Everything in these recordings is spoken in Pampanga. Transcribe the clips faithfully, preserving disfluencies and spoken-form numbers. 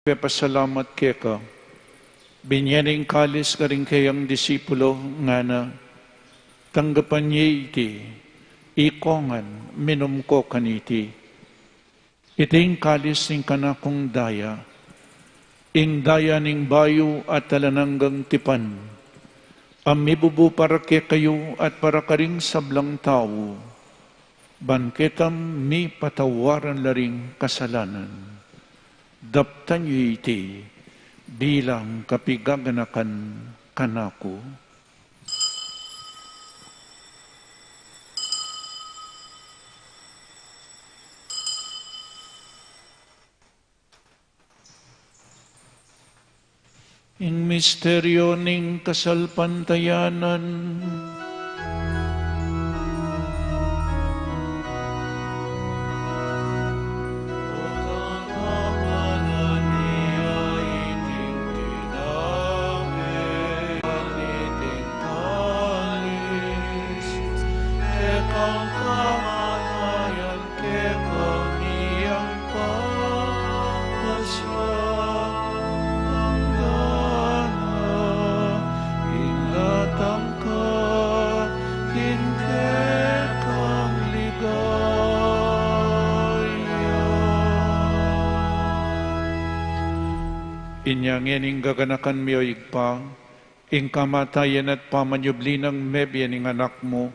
pepasalamat keka, binye ne ing kalis karing keyang disipulo, ngana: Tanggapan ye iti, ikongan, minum ko kaniti. Iti ing kalis ning kanakung daya, ing daya ning bayu at alang anggang tipan, a mibubu para kekayu at para karing sablang tau, ban ketang mipatawaran la ring kasalanan. Daptan yu iti bilang kapigaganakan kanaku. Ing misteryo ning kasalpantayanan. Kekang iyang pagpasya, anggana ing datang ka king kekang ligaya. Inya ngening gaganakan mi, o Ibpa, ing kamatayan at pamanyubli nang mebie ning Anak mu,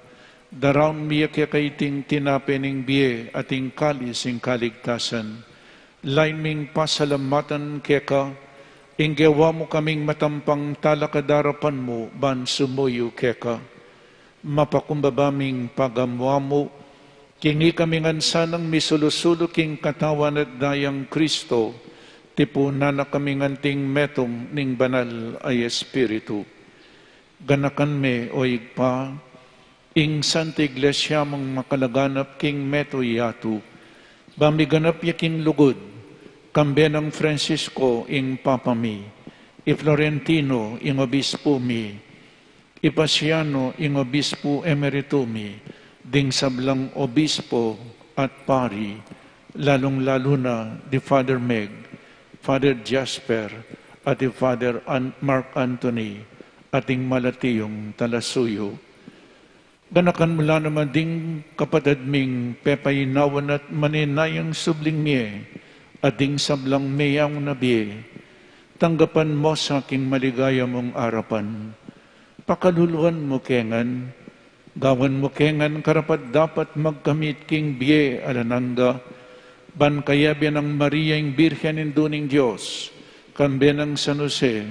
daraun mi ya keka iting tinape ning bie at ing kalis ning kaligtasan. Lain ming pasalamatan keka, ing gewa mu kaming matampang talakad king arapan mu ban sumuyu keka. Mapakumbaba ming pagamu-amu, king ikami ngan sanang misulu-sulu king katawan at dayang Kristo, tipunan na kami ngan king metung ning Banal a Espiritu. Ganakan me, o Ibpa, ing Santa Iglesia mung makalaganap king metung yatu, ban miganap ya king lugud, kambe nang Francisco ing Papa mi, i Florentino ing Obispo mi, i Paciano ing Obispo Emerito mi, ding sablang obispo at pari, lalung-lalu na di Father Meg, Father Jasper, at di Father An-, Mark Anthony, at ding malati yung talasuyu. Ganakan mu la naman ding kapatad ming pepainawan at maninayang subling mie, at ding sablang meyaun na bie. Tanggapan mu sa king maligaya mung arapan. Pakaluluan mu ke ngan, gawan mu ke ngan karapat-dapat magkamit king bie alang angga, ban kayabe nang Maria ing Birhen Indu ning Dios, kambe nang San Jose,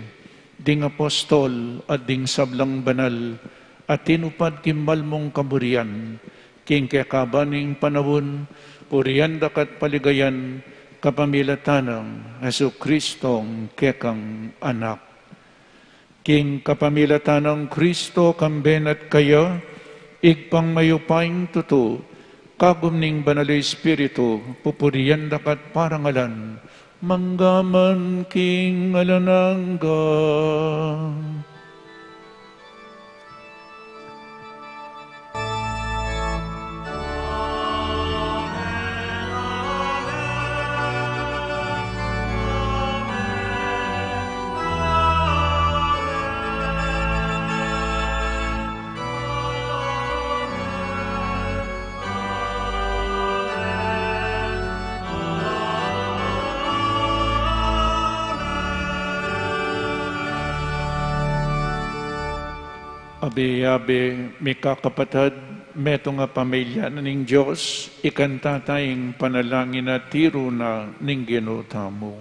ding apostol at ding sablang banal a tinupad king mal mung kaburian, king kekaba ning panaun, purian da ka at paligayan, kapamilatan nang Jesucristong kekang Anak. King kapamilatan nang Kristo, kambe na at kaya, Ibpang mayupayang tutu, kagum ning Banal a Espiritu, pupurian da ka at parangalan, mangga man king alang angga. Abe-abe, mikakapatad, metung a pamilya na ning Dios, ikanta taya ing panalangin a tiru na ning Ginu tamu.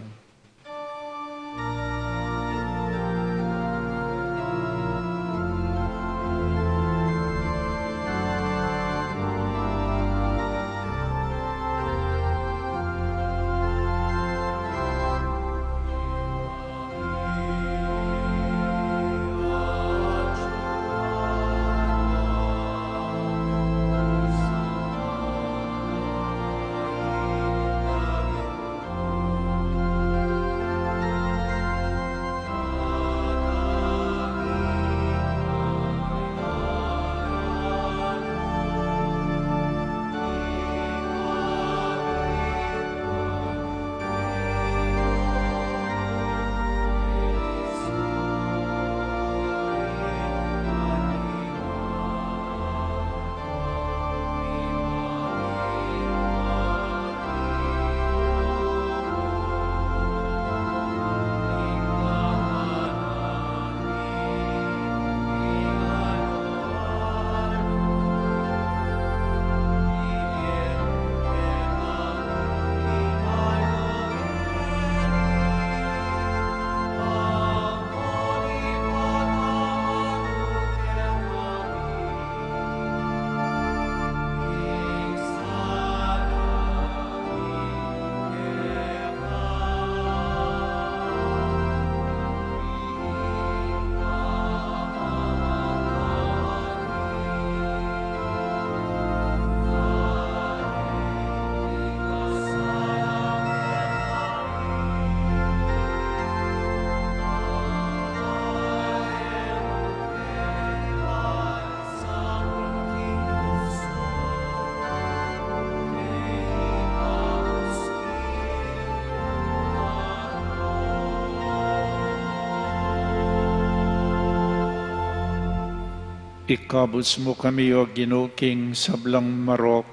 Ikabus mu kami, O Ginu, king sablang marok,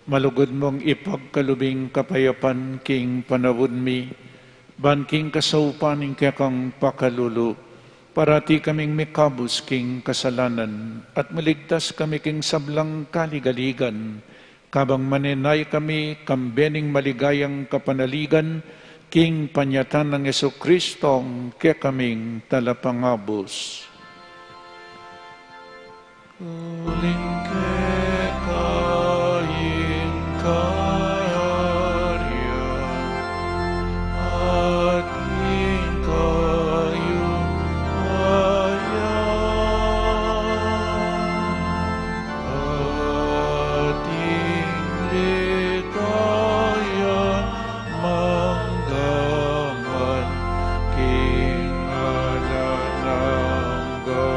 malugud mung ipagkalub ing kapayapan king panaun mi, ban king kasaupan ning kekang pakalulu, parati kaming mikabus king kasalanan, at maligtas kami king sablang kaligaligan, kabang manenaya kami kambe ning maligayang kapanaligan, king panyatang nang Jesucristo, kekaming talapangabus. Uling keka ing kayarian, at ing kayupayan, at ing ligaya mangga man king alang angga.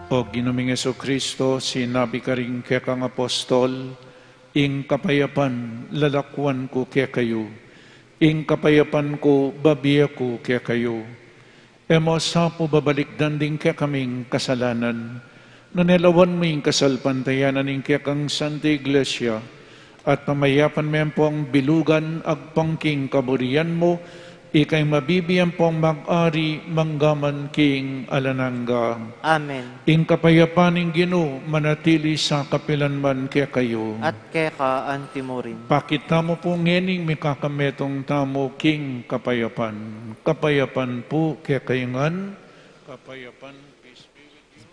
O Ginu ming Jesucristo, sinabi karing kekang apostol, ing kapayapan lalakwan ku kekayu, ing kapayapan ku babie ku kekayu. E mu sa pu babalikdan ding kekaming kasalanan, nune lawan mu ing kasalpantayanan ning kekang Santa Iglesia, at pamayapan me ampong bilugan agpang king kaburian mu, ika ing mabibie ampong mag-ari mangga man king alang angga. Amen. Ing kapayapan ning Ginu manatili sa kapilan man kekayu. At keka antimurin. Pakit tamu pu ngening mikakametung tamu king kapayapan. Kapayapan pu kekayu ngan. Kapayapan, peace be with you.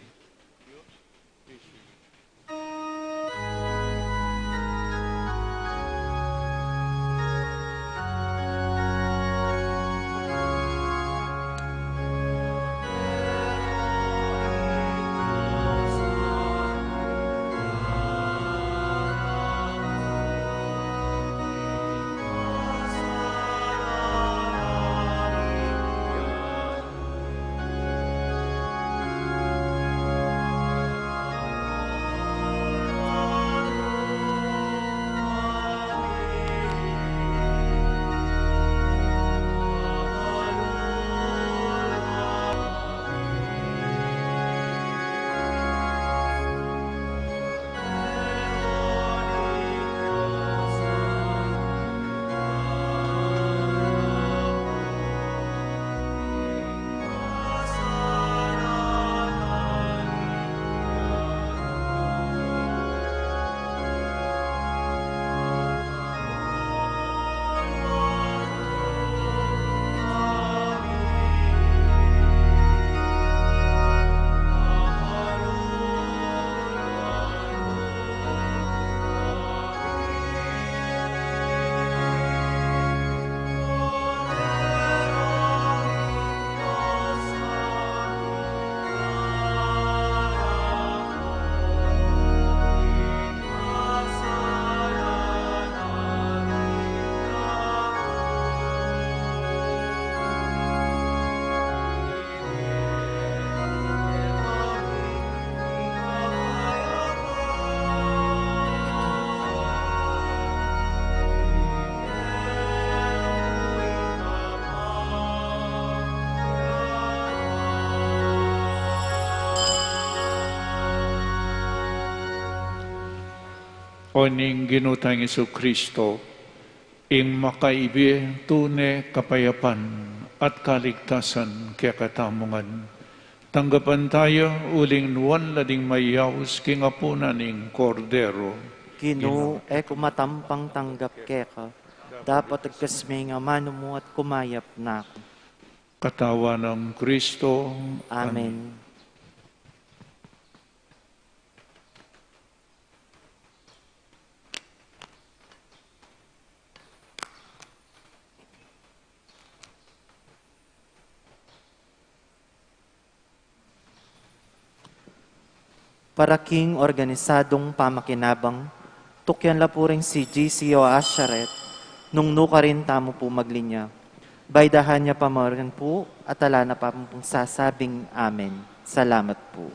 O ning Ginu tang Jesucristo, ing makaibie tune kapayapan at kaligtasan kekatamu ngan. Tanggapan taya uling nuan la ding mayaus king apunan ning Kordero. Ginu, e ku matampang tanggap keka, dapot agkas me ing amanu mu at kumayap na ku. Katawan nang Kristo. Amen. Para king organisadung pamakinabang, tukyan la pu ring C G C o usherette, nung nukarin tamu pu maglinya. Baydahan ya pa mu rin pu, at ala na pa pung sasabing amen. Salamat pu.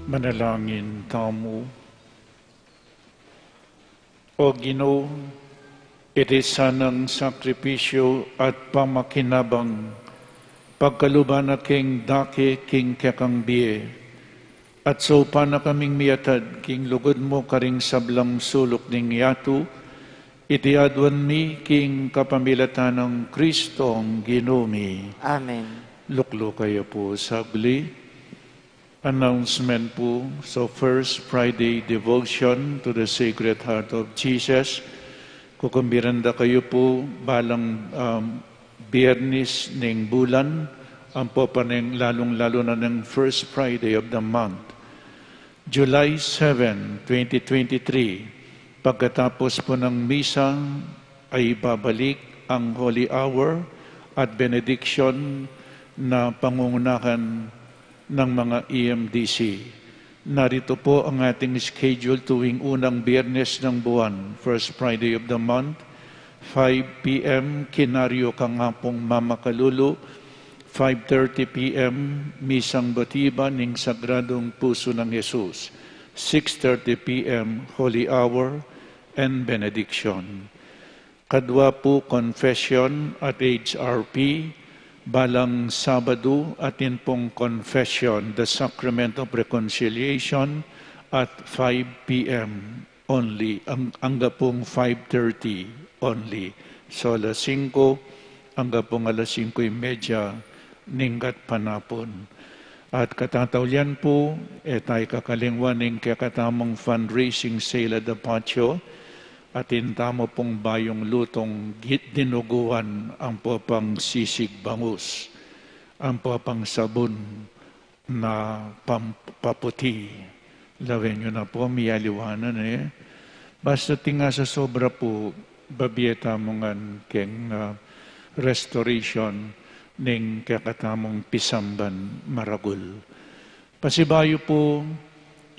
Manalangin tamu. O Ginu, iti sanang sakripisyu at pamakinabang pagkaluban na king dake king kekang bie, at saupan na kaming miatad king lugud mu karing sablang suluk ning yatu, iti aduan mi king kapamilatan nang Kristong Ginu mi. Amen. Lukluk kayu pu saglit. Announcement pu, so First Friday Devotion to the Sacred Heart of Jesus. Kukumbiran da kayu pu balang, um, Biyernes ning bulan, ampo pa ning lalung-lalu na ning first Friday of the month. July seven, twenty twenty-three, pagkatapos pu ng misa ay babalik ang Holy Hour at benediction na pangungunahan ng mga E M D C. Narito po ang ating schedule tuwing unang Biyernes ng buwan, first Friday of the month, five P M, Kinaryo kang Apung Mamakalulu, five thirty P M, Misang Batiba ning Sagradong Puso ng Jesus, six thirty P M, Holy Hour and Benediction. Kadwa pu confession at H R P, balang Sabado atin pung confession, the Sacrament of Reconciliation at five P M only, ang, angga pung five thirty only. So, alas singko, angga pung alas singko y media, ning gatpanapun. At katataulian pu, e tayu kakalingwan ing kekatamung fundraising sale at the patio, atin tamu pung bayung lutung gi-, dinuguan ampo pang sisig bangus, ampo pang sabun na pam-, paputi. Lawen yu na pu, miyaliwanan e. Basta tinga sa sobra pu, babie tamu ngan keng, ah, restoration ning kekatamung pisamban maragul. Pasibayu pu,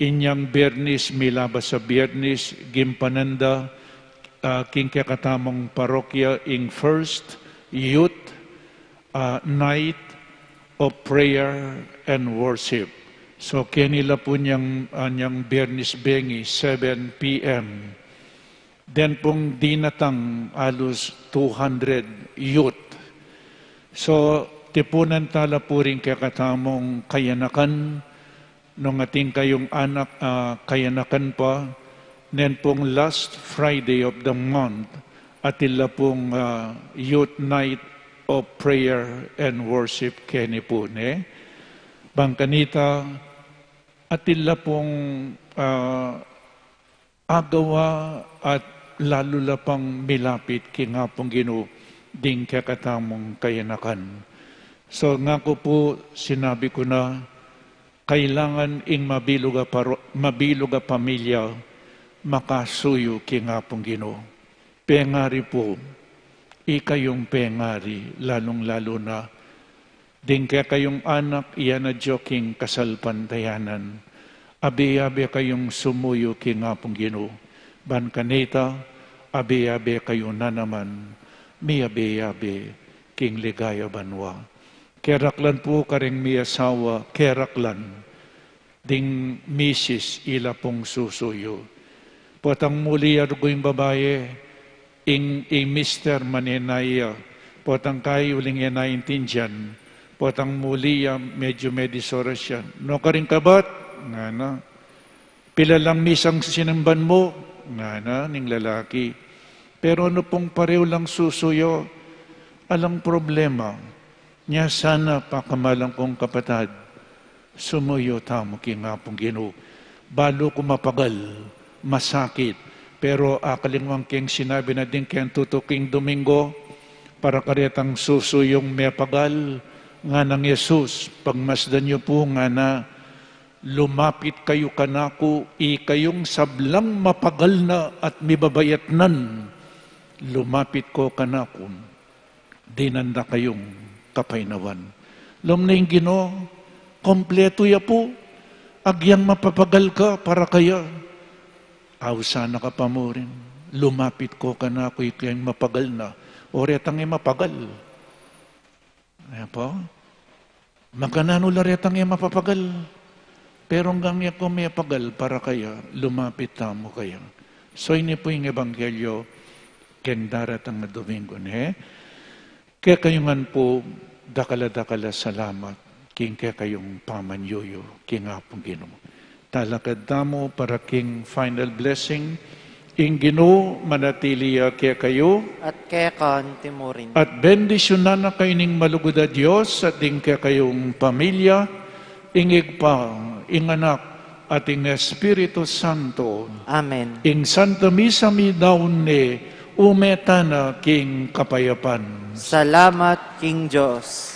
inyang Biyernes, milabas a Biyernes, gimpanan da, ah, king kekatamung parokya ing first youth, ah, night of prayer and worship. So, keni la pu nyang, ah, nyang Biyernes bengi, seven P M. Den pung dinatang alus two hundred youth. So, tipunan tala pu ring kekatamung kayanakan, nung atin kayung anak, ah, kayanakan pa, nen pung last Friday of the month, atin la pung, ah, youth night of prayer and worship keni pu, ne? Bang kanita, atin la pung, ah, agawa at lalu la pang milapit king Apung Ginu ding kekatamung kayanakan. So, ngaku pu, sinabi ku na, kailangan ing mabilug a paro-, mabilug a pamilya makasuyu king Apung Ginu. Pengari pu, ikayung pengari, lalung-lalu na ding kekayung anak, iya na diyu king kasalpantayanan. Abe-abe kayung sumuyu king Apung Ginu. Ban kanita, abe-abe kayu na naman, miyabe-abe king ligaya banua. Keraklan pu karing miyasawa, keraklan ding misis, ila pung susuyu. Potang muli ya rugu ing babayi, ing, ing mister manenaya. Potang kayi uling e na intindian. Potang muli ya, medyu medisoras ya. Nukarin kabat, ngana. Pila lang misang sinamban mu, ngana ning lalaki. Pero nu pung parehu lang susuyu, alang problema. Nya sana, pakamalan kung kapatad, sumuyu tamu king Apung Ginu. Balu ku mapagal, masakit, pero akalingwan keng sinabi na ding keng tutuking Domingo, para karetang susuyung mepagal, nganang Jesus, pagmasdan yu pu, ngana, lumapit kayu kanaku, ikayung sablang mapagal na at mibabayatnan, lumapit ko kanaku. Dinan da kayung kapaynawan. Lom na ing Ginu, kompletu ya pu, agyang mapapagal ka para kaya. Ausan na ka pa murin, lumapit ko kanaku, ikayung mapagal na. O retang e mapagal. Ayan po. Makananu la retang e mapapagal. Pero anggang ya ku mepagal para kaya, lumapit tamu kaya. So ini pu ing ebanghelyo keng daratang a Domingo, ne? Kekayu ngan pu, dakal a dakal a salamat king kekayung pamanyuyu king Apung Ginu. Talakad tamu para king final blessing. Ing Ginu manatili ya kekayu. At keka antimurin. At bendisyunan na kayu ning malugud a Dios at ding kekayung pamilya, ing Ibpa, ing Anak, at ing Espiritu Santo. Amen. Ing Santa Misa midaun ne, ume tana king kapayapan. Salamat king Dios.